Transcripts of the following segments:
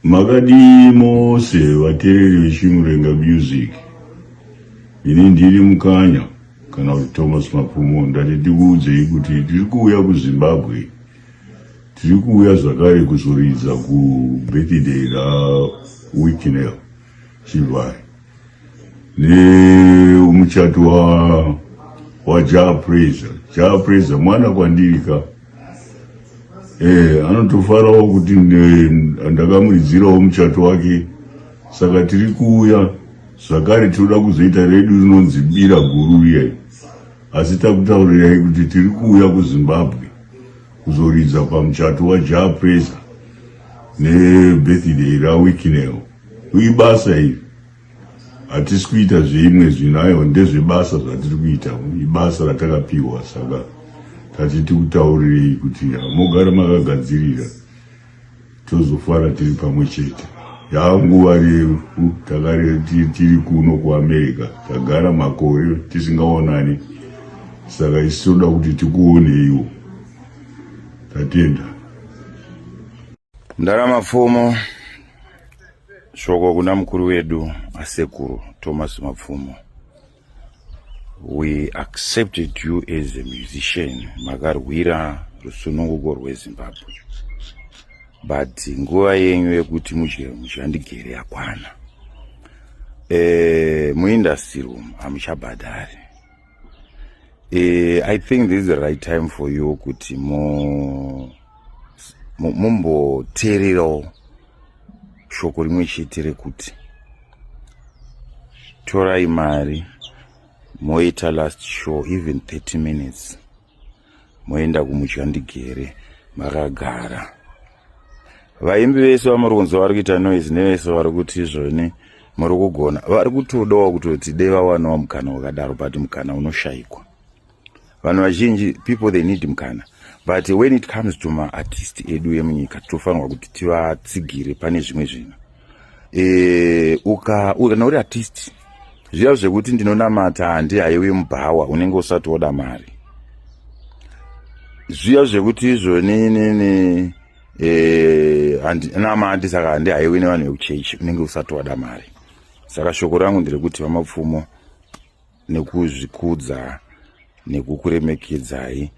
Makadii mose vateereri veChimurenga Music. Ini ndiri Mukanya kana kuti Thomas Mapfumo ndati ndikuudzei kuti tiri kuuya kuZimbabwe. Tiri kuuya zvakare kuzoridza kubirthday raWicknell Chivayo nemuchato wa waJah Prayzah. Jah Prayzah mwana kwandiri ka anotofarawo kuti ndakamuridzirawo muchato wake, saka tiri kuuya zvakare. Tinoda kuzoita redu rinonzi bira guru riya, asi takutaurirai kuti tiri kuuya kuZimbabwe kuzoridza pamuchato waJah Prayzah nebirthday raWicknell. Ibasa iri, hatisi kuita zveimwe zvinhu, aiwa, ndezvebasa zvatiri kuita, ibasa ratakapiwa. Saka tati tikutaurirei kuti mugare makagadzirira, tozofara tiri pamwe chete. Yanguva refu tiri kuno kuAmerica, tagara makore tisingaonani, saka isi toda kuti tikuoneiwo. Tatenda. Ndarama Pfumo, shoko kuna mukuru wedu asekuru Thomas Mapfumo. We accepted you as a musician, makarwira rusununguko rweZimbabwe, but nguva yenyu yekuti mudye mushandigere yakwana. Muindustry umu hamuchabhadhari. I think this is the right time for you kuti mumboteererawo shoko rimwe chete rekuti torai mari, moita last show, even 30 minutes, moenda kumudyandigere makagara. Vaimbi vese vamuri kunzwa vari kuita noise nevese vari kuti izvoni muri kugona, vari kutodawo kutoti dei vawanawo mukana wakadaro, but mukana unoshayikwa. Vanhu vazhinji, people, they need mukana, but when it comes to maartist edu emunyika, tofanirwa kuti tivatsigire pane zvimwe zvinhu. Kana uri artist, zviya zvekuti ndinonamata handi haiwi mubhawa, unenge usati woda mari. Zviya zvekuti izvoni nini namati saka handi haiwi nevanhu vekuchechi, unenge usati wada mari. Saka shoko rangu nderekuti vaMapfumo, nekuzvikudza nekukuremekedzai,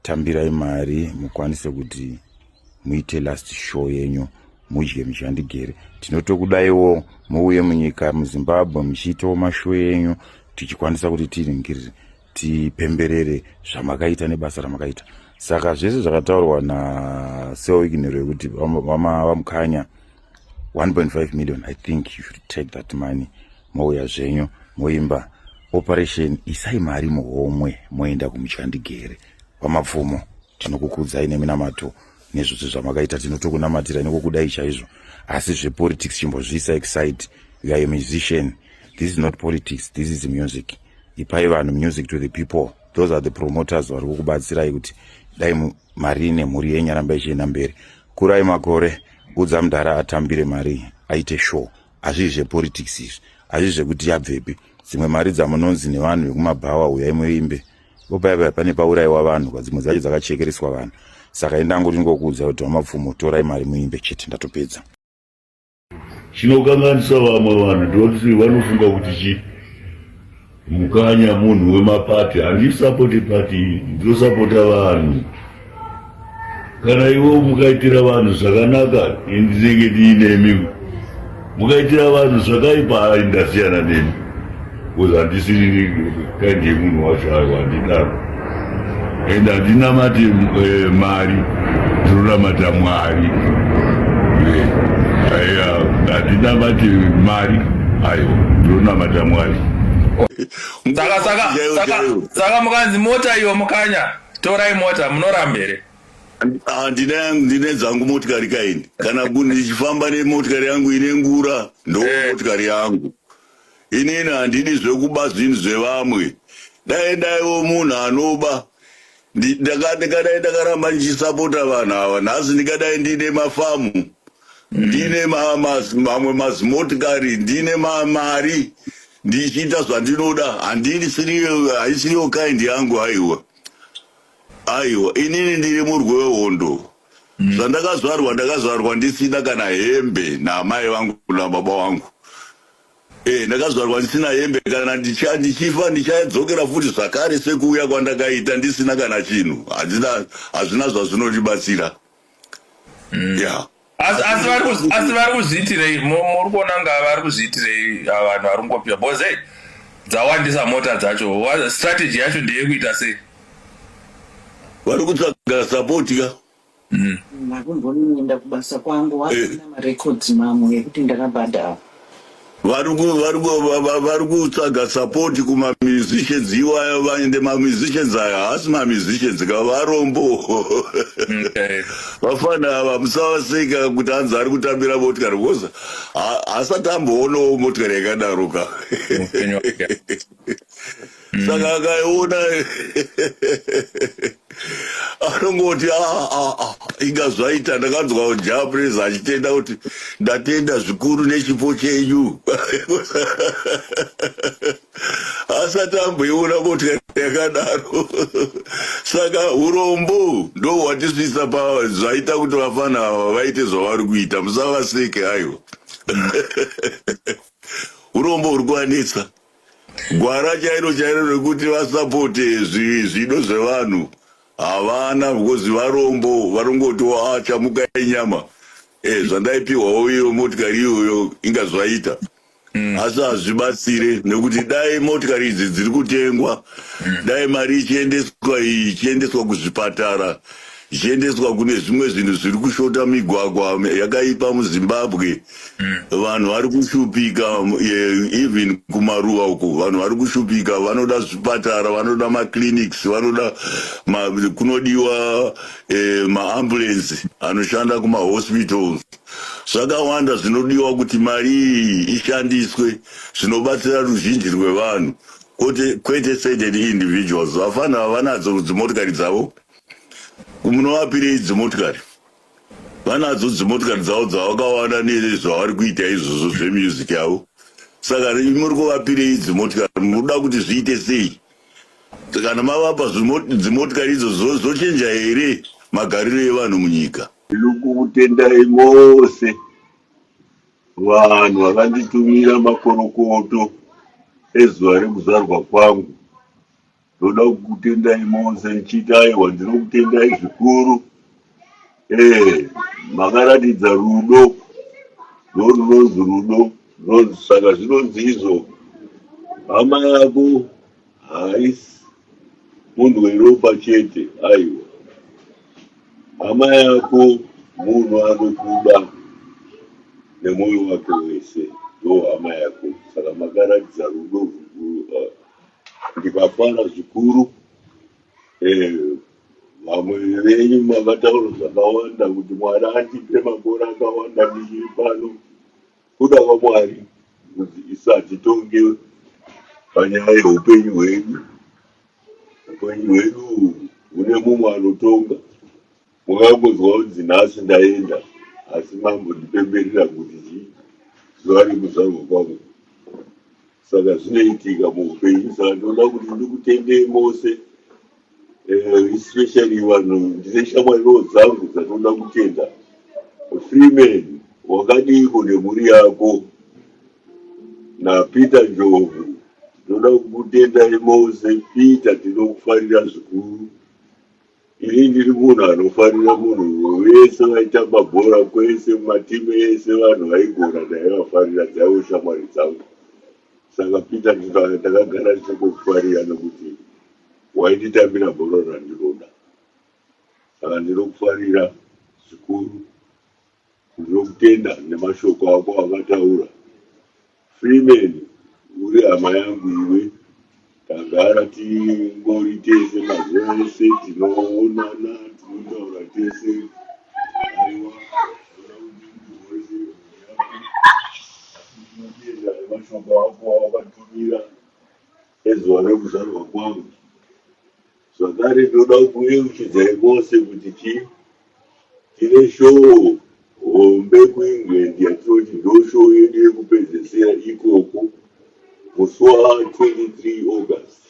tambirai mari mukwanise kuti muite last show yenyu, mudye muchandigere. Tinotokudaiwo muuye munyika muZimbabwe muchiitawo mashow yenyu, tichikwanisa kuti tiringirire, tipemberere zvamakaita nebasa ramakaita. Saka zvese zvakataurwa naSir Wicknell yekuti vaMukanya 1.5 million, I think you should take that money, mouya zvenyu moimba operation. Isai mari muhomwe, moenda kumutyandigere. VaMapfumo, tinokukudzai neminamato nezvose zvamakaita, tinotokunamatirai nekukudai chaizvo, asi zvepolitics chimbozviisa aside. You are a musician. This is not politics, this is music. Ipai vanhu music to the people. Those are the promoters vari kukubatsirai kuti dai mari nemhuri yenyu aramba ichienda mberi. Kurai makore, udza mudhara atambire mari aite show. Hazvii zvepolitics izvi, hazvii zvekuti yabvepi. Dzimwe mari dzamunonzi nevanhu vekumabhawa uyai muimbe opaya, pane paurayiwa vanhu, dzimwe dzacho dzakachekereswa vanhu. Saka indangoti ngokuudza kuti vaMapfumo, torai mari muimbe chete. Ndatopedza. Chinokanganisa vamwe vanhu ndoti vanofunga kuti chi Mukanya munhu wemapati. Handisapoti pati, ndinosapota vanhu. Kana ivo mukaitira vanhu zvakanaka, ndinenge ndiinemi. Mukaitira vanhu zvakaipa, ndasiyana nemi, because handisiri kind yemunhu wacho. Aiwa, handidaro, and handinamati mari, ndinonamata Mwari. Handinamati mari, aiwa, ndinonamata Mwari. Saka mukanzi mota iyo, Mukanya, torai mota, munoramba here? Ndine dzangu motikari kaini. Kana ndichifamba nemotikari yangu ine ngura, ndo motikari yangu inini. Handidi zvekuba zvinhu zvevamwe. Dai daiwo munhu anoba, ndikadai ndakaramba ndichisapota vanhu ava, nhasi ndingadai ndine mafamu, ndine mamwe mazimotikari, ndine mari, ndichiita zvandinoda. Handini, haisiriyo kind yangu, aiwa, aiwa. Inini ndiri murwi wehondo. Zvandakazvarwa, ndakazvarwa ndisina kana hembe naamai vangu nababa vangu. Ndakazvarwa ndisina hembe. Kana ndichifa, ndichadzokera futi zvakare sekuuya kwandakaita, ndisina kana chinhu. Handina, hazvina zvazvinondibatsira, ya. Asi vari kuzviitirei? Muri kuona nga vari kuzviitirei vanhu vari kungopiwa? Because hey, dzawandisa mota dzacho. Strategy yacho ndeyekuita sei? Vari kutsvaga support ka. Ndakumbonoenda kubasa kwangu, wasina marekodzi mamwe ekuti ndakabhadhara. Vari kutsvaga support kumamusicians iwayo. Vaende mamusicians aya haasi mamusicians ka, varombo. Vafana ava musavaseka kuti hanzi ari kutambira motikari, because haasati amboonawo motikari yakadaro ka. Muupenyu wake. Saka akaiona anongoti, "Ah, ah, ah, inga zvaita." Ndakanzwa Jah Prayzah achitenda kuti, "Ndatenda zvikuru nechipo chenyu." Asati amboiona motikari yakadaro. Saka urombo ndo hwatisvitsa pa zvaita kuti vafana ava vaite zvavari kuita. Musavaseke, aiwa, urombo huri kuvanetsa. Gwara chairo chairo rekuti vasapote zvido zvevanhu havana, because varombo. Varongoti, "Achamuka inyama." Zvandaipiwawo iyo motikari iyoyo, inga zvaita, asi hazvibatsire, nekuti dai motikari idzi dziri kutengwa, dai mari ichiendeswa iyi, ichiendeswa kuzvipatara, ichiendeswa kune zvimwe zvinhu zviri kushota. Migwagwa yakaipa muZimbabwe, vanhu vari kushupika. Even kumaruwa uko vanhu vari kushupika, vanoda zvipatara, vanoda maclinics, vanoda kunodiwa maambulance anoshanda kumahospitals. Zvakawanda zvinodiwa kuti mari iyi ishandiswe zvinobatsira ruzhinji rwevanhu, kwete certain individuals. Vafana vanadzo dzimotikari dzavo, munovapirei dzimotikari? Vanadzo dzimotikari dzavo dzavakawana nezvavari kuita izvozvo zvemusic yavo. Saka muri kuvapirei dzimotikari? Munoda kuti zviite sei? Kana mavapa dzimotikari idzodzo, zvochenja here magariro evanhu munyika? Ndinokutendai mose vanhu vakanditumira makorokoto ezuva rekuzvarwa kwangu. Ndoda kukutendai mose ndichiti, aiwa, ndinokutendai zvikuru. Makaratidza rudo, ndorunonzi rudo. Saka zvinonzi izvo, hama yako haisi munhu weropa chete, aiwa, hama yako munhu anokuda nemwoyo wake wese, ndo hama yako. Saka makaratidza rudo rukuru, ndikafara zvikuru. Vamwe venyu makataura zvakawanda kuti Mwari andipe makore akawanda ndichiri pano. Kuda kwaMwari kuti isu hatitonge panyaya yeupenyu hwedu. Upenyu hwedu hune mumwe anotonga. Mungangonzwa kunzi nhasi ndaenda, asi mambondipemberera kuti chii, zuva rekuzvarwa kwangu. Saka zvinoitika muupenyu. Saka ndinoda kuti ndikutendei mose, especially vanhu ndine shamwariwo dzangu dzandinoda kutenda. Freeman, wakadiko nemhuri yako, naPeter Njovu, ndinoda kukutendai mose. Peter, tinokufarira zvikuru. Ini ndiri munhu anofarira munhu wese vaitamba bhora, kwese mumatimu ese vanhu vaigona ndaivafarira, dzaivo shamwari dzangu. Saka Peter, ndakagara ndichikufarira nekuti wainditambira bhora randinoda. Saka ndinokufarira zvikuru, ndinokutenda nemashoko ako akataura. Freeman, uri hama yangu iwe, tagara tingori tese mazuva ese, tinoonana, tinotaura tese. Aiwa, ndoda kuti ndikuhoresere mhuri yako, asi ndinotenda nemashoko ako awakatumira ezuva rekuzvarwa kwangu. Zvakare ndinoda kuyeuchidzai mose kuti chii, tine show hombe kuEngland yatinoti ndo show yedu yekupedzesera ikoko, musi wa23 August,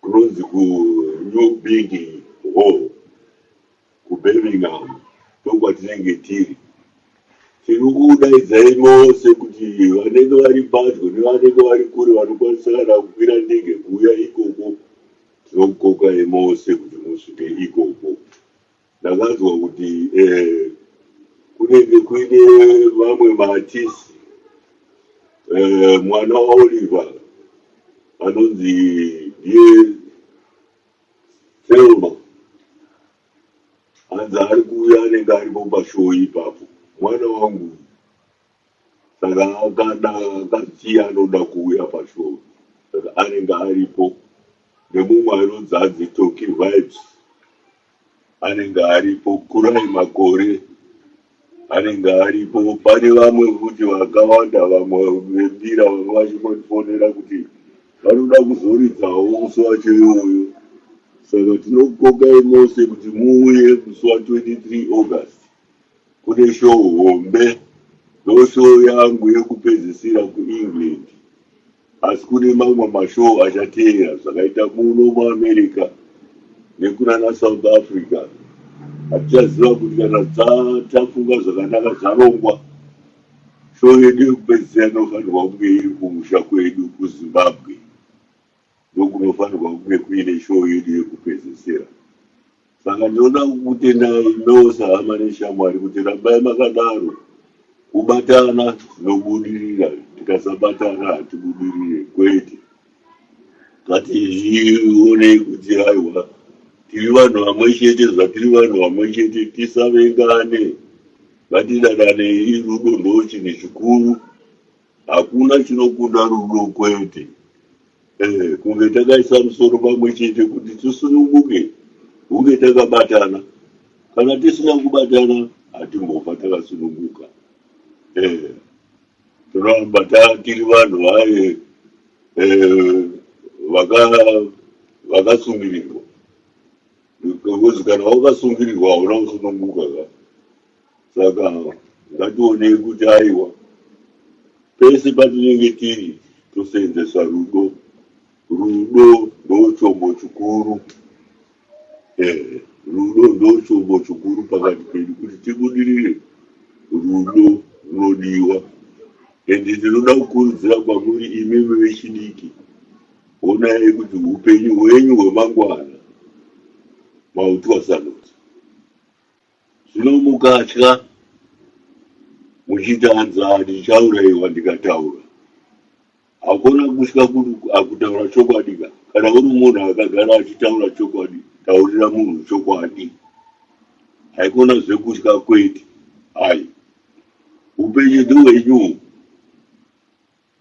kunonzi kuNew Big Hall kuBirmingham. Ndiri kukudaidzai mose kuti vanenge vari padyo nevanenge vari kure vanokwanisa kana kukwira ndege kuuya ikoko, tinokukokai mose kuti musvike ikoko. Ndakanzwa kuti eh, kunenge kuine vamwe maartist eh, mwana waOliver anonzi ndiye Thelma Hanzi ari kuuya anenge aripo pashow ipapo mwana wangu uyu saka akada akasiya anoda kuuya pashow saka anenge aripo nemumwe anonzi hanzi Toki Vibes anenge aripo Kurai Makore anenge aripo pane vamwe futi vakawanda vamwe vembira vanga vachingondifonera kuti vanoda kuzoridzawo musi wacho iwoyo saka tinokukokai mose kuti muuye musi wa 23 August kune show hombe ndo show yangu yekupedzisira kuEngland asi kune mamwe mashow achateera zvakaita muno muAmerica nekunana South Africa hatichaziva kuti kana tafunga zvakanaka zvarongwa show yedu yekupedzisira inofanirwa kunge iri kumusha kwedu kuZimbabwe ndokunofanirwa kunge kuine show yedu yekupedzisira Saka ndinoda kukutendai mose hama neshamwari kuti rambai makadaro. Kubatana tinobudirira, tikasabatana hatibudirire kwete. Ngatizvionei kuti aiwa tiri vanhu vamwe chete, zvatiri vanhu vamwe chete tisavengane, ngatidananei. Rudo ndochinhu chikuru, hakuna chinokunda rudo kwete. Eh, kunge takaisa musoro pamwe chete kuti tisununguke, hunge takabatana. Kana tisina kubatana, hatimbofa takasununguka. Eh, tinoramba tiri vanhu vaye eh, vakasungirirwa. Because kana wakasungirirwa hauna kusununguka ka. Saka ngationei kuti aiwa pese patinenge tiri toseenzesa rudo. Rudo ndochombo chikuru. Eh, rudo ndochombo chikuru pakati pedu kuti tibudirire. Rudo runodiwa. Ende ndinoda kukurudzira kwamuri imimi vechidiki, honai kuti upenyu hwenyu hwemangwana mautwasanudza. Zvino mukatya muchiti hanzi ah, ndichaurayiwa ndikataura. Hakuna kutya akutaura chokwadi ka. Kana uri munhu akagara achitaura chokwadi, taurira munhu chokwadi. Haikona zvekutya kwete. Hai. Upenyu ndehwenyu uhu.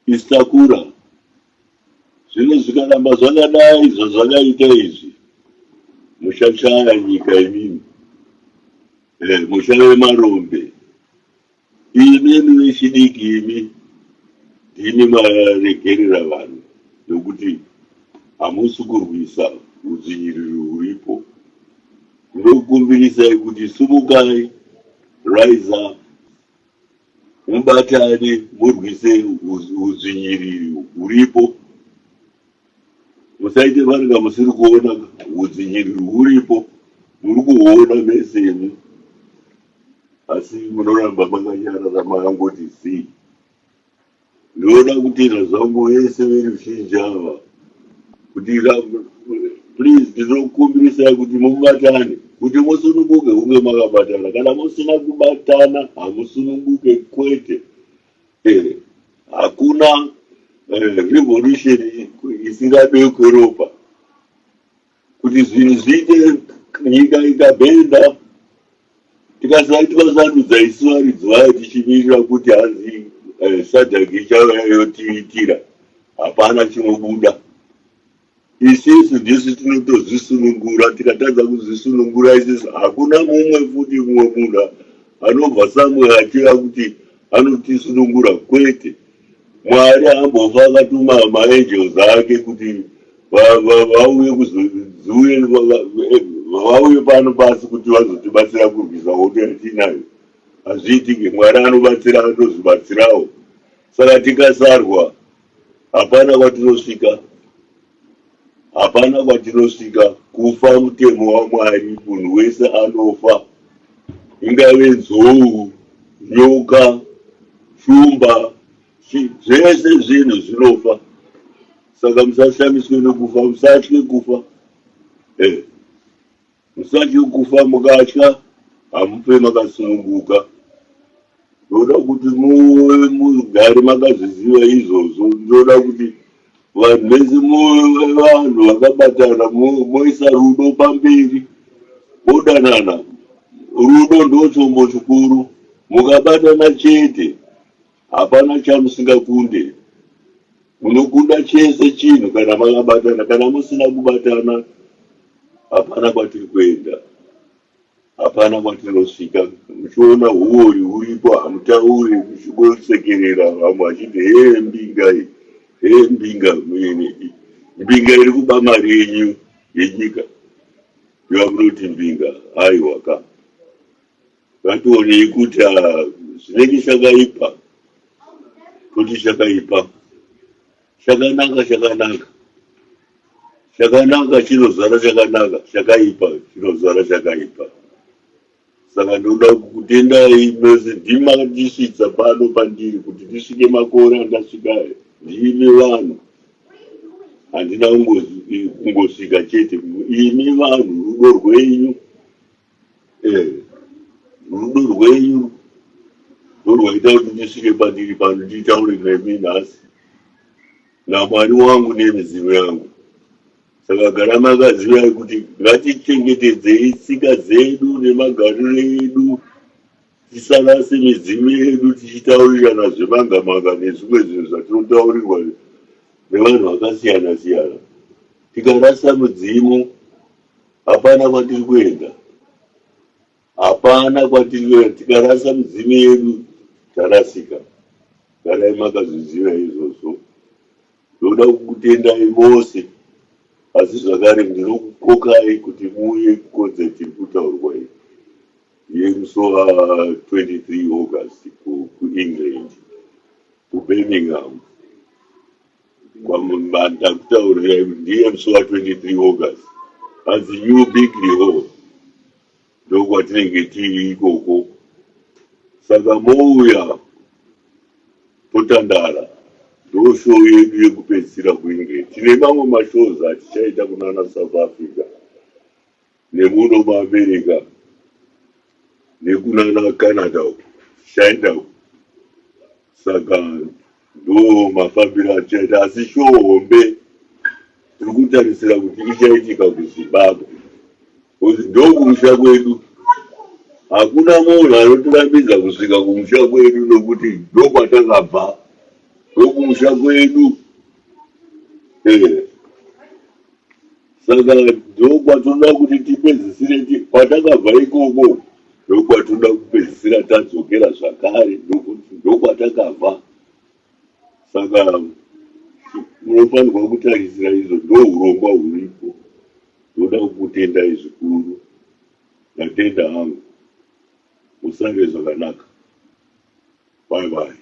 Isakura. Zvino zvikaramba zvakadai zvazvakaita izvi, muchachaya nyika imimi. Eh, muchave marombe. Imimi vechidiki imi ndimi maregerera vanhu nokuti hamusi kurwisa udzvinyiriri huripo. Ndinokumbirisai kuti sumukai, rise up. Mubatane murwise hudzvinyiriri huripo. Musaite fanika musiri kuona hudzvinyiriri huripo. Muri kuhuona mese imi asi munoramba makanyarara makangoti zii. Ndinoda kutenda zvangu vese veruzhinji ava kuti please ndinokumbirisai kuti mubatane kuti musununguke hunge makabatana. Kana musina kubatana hamusununguke kwete. Eh, hakuna eh, revolution isingabekwe ropa kuti zvinhu zviite nyika ikabhenda Tikasaitwasanudza isu varidzi vayo tichimirira kuti hanzi eh, SADC ichauya yotiitira, hapana chinobuda. Isisu ndisu tinotozvisunungura, tikatadza kuzvisunungura isisu hakuna mumwe futi mumwe munhu anobva somewhere achiva kuti anotisunungura kwete. Mwari haambofa akatuma maangels ake kuti vauye kuzodziuye vauye pano pasi kuti vazotibatsira kurwisa hondo yatiinayo. Hazviitike. Mwari anobatsira anozvibatsirawo. Saka tikasarwa hapana kwatinosvika, hapana kwatinosvika. Kufa mutemo waMwari, munhu wese anofa, ingave nzou, nyoka. Shumba, zvese zvinhu zvinofa. Saka musashamiswe nekufa, musatye kufa. Eh. Musatye kufa, mukatya hamufe makasununguka. Ndoda kuti muve mugare makazviziva izvozvo. Ndoda kuti vanhu vese muve vanhu vakabatana, moisa rudo pamberi, modanana. Rudo ndochombo chikuru. Mukabatana chete, hapana chamusingakunde. Munokunda chese chinhu kana makabatana. Kana musina kubatana, hapana kwatiri kuenda. Hapana kwatinosvika. Muchiona huori huripo hamutauri, muchingosekerera vamwe vachiti hee mbinga iyi, hee mbinga mbinga iri kuba mari yenyu yenyika. Ndoyamunoti mbinga, aiwa ka. Ngationei kuti ah, zvinenge chakaipa toti chakaipa, chakanaka chakanaka, chakanaka chinozara chakanaka, chakaipa chinozara chakaipa. Saka ndoda kukutendai mese ndimi makandisvitsa pano pandiri kuti ndisvike makore andasvika aya. Ndimi vanhu, handina kungosvika chete, imi vanhu rudo rwenyu Eh, rudo rwenyu ndorwaita kuti ndisvike pandiri pano nditaure nemi nhasi naMwari wangu nemidzimu yangu. Saka gara makaziva kuti ngatichengetedzei tsika dzedu nemagariro edu, tisarase midzimu yedu tichitaurirana zvemanga manga nezvimwe zvinhu zvatinotaurirwa nevanhu vakasiyana siyana. Tikarasa mudzimu Hapana kwatiri kuenda, hapana kwatiri kuenda. Tikarasa midzimu yedu tarasika. Garai makazviziva izvozvo. Ndoda kukutendai mose, asi zvakare ndinokukokai kuti muuye kukonzeti iri kutaurwa iyi yemusi wa 23 August kuEngland, kuBirmingham. Ndakutaurirai kuti ndiye musi wa 23 August hanzi New Bigley Hall ndokwatinenge tiri ikoko. Saka mouya totandara, ndo show yedu yekupedzisira kuEngland. Tine mamwe mashows atichaita kunana South Africa nemuno muAmerica nekunana Canada uko tichaenda uko. Saka ndo mafambiro atichaita, asi show hombe tiri kutarisira kuti ichaitika kuZimbabwe because ndokumusha kwedu. Hakuna munhu anotirambidza kusvika kumusha kwedu nokuti ndokwatakabva, ndokumusha kwedu. Eh. Saka ndokwatoda kuti tipedzisire kwatakabva ikoko ndokwatoda kupedzisira tadzokera zvakare nokuti ndokwatakabva. Saka munofanirwa kutarisira izvo ndohurongwa huripo. Ndoda kukutendai zvikuru. Ndatenda hangu. Musare zvakanaka. Bye bye.